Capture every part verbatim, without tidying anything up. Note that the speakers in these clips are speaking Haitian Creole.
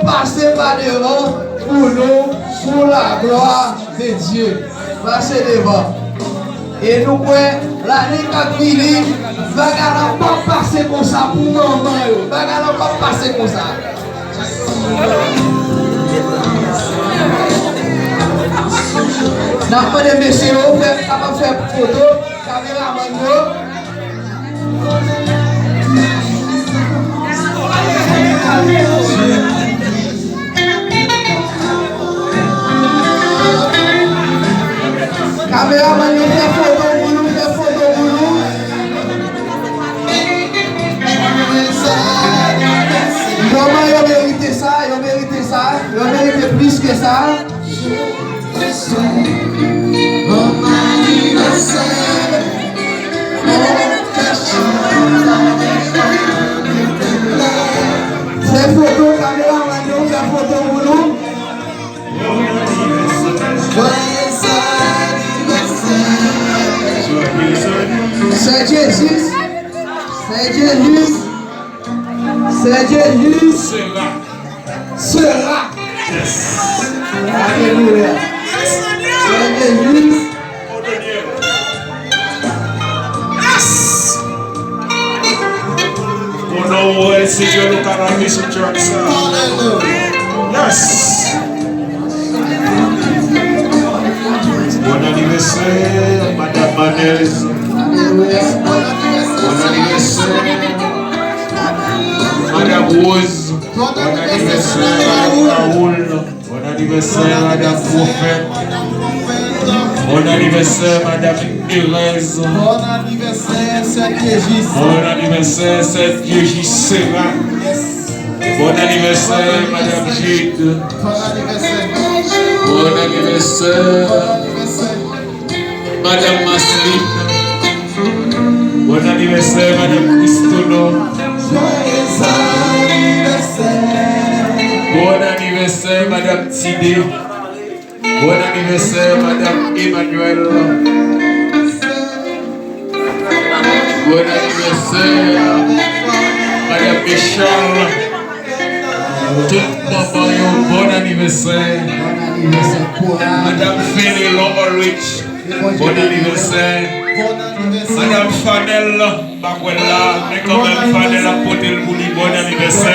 Pase pa devan pou nou, pou la glwa de Dye. Pase devan. E nou kwè, lane k ap vini, bagay la p ap pase konsa pou manman yo. Bagay la p ap pase konsa. N ap mande mesye yo fè, kapab fè foto, kameramann yo. Kameramann yo, fè foto pou nou, fè foto pou nou. Manman yo merite sa, yo merite sa, yo merite plis ke sa. Fè foto, kameramann yo, fè foto pou nou. Sè Jezis, Sè Jezis, Sè Jezis. Sera. Alelouya. Sè Jezis. Yes. Konnen w wè Senyè, nou ka lage sou track sa. Yes. Bon anivèsè, Madanm Manèz. Bon anivèsè, Madanm Rose. Bon anivèsè, Madanm Raoul. Bon anivèsè, Madanm Pwofèt. Bon anivèsè, Madanm Erèz. Bon anivèsè, Sè Dye Jis. Bon anivèsè, Sè Dye Jis Sera. Bon anivèsè, Madanm Jude. Bon anivèsè, Madanm Marceline. Bon anivèsè, Madanm Christono. Bon anivèsè, Madanm Tide. Bon anivèsè, Madanm Emmanuel. Bon anivèsè, Madanm Michelle. Tout manman yo, bon anivèsè. Madanm Fenelon Ulrich, bon anivèsè. Madanm Fanel, m pa kwè l la, men kanmenm Fanel ap pote l pou li, bon anivèsè.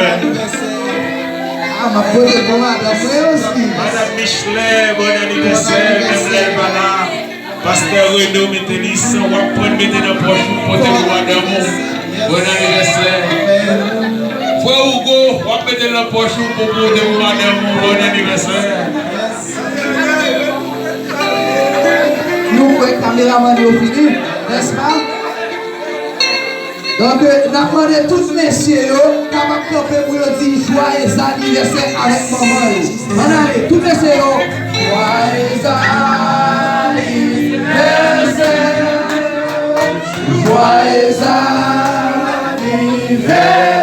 Ah, m ap pote l pou madanm mwen osi. Madanm Michelet, bon anivèsè, menm lè l pa la. Pastè Reno Metelis, w ap pran mete nan pòch ou, pote pou madanm ou. Bon anivèsè. Frè Hugo, w ap mete nan pòch ou pou pote pou madanm ou. Bon anivèsè. Nou kwè kameramann yo fini, nèspa? Donk, n ap mande tout mesye yo kapab kanpe pou yo di jwayez anivèsè avèk manman yo. Ann ale, tout mesye yo. Jwayez anivèsè. Jwayez anivèsè.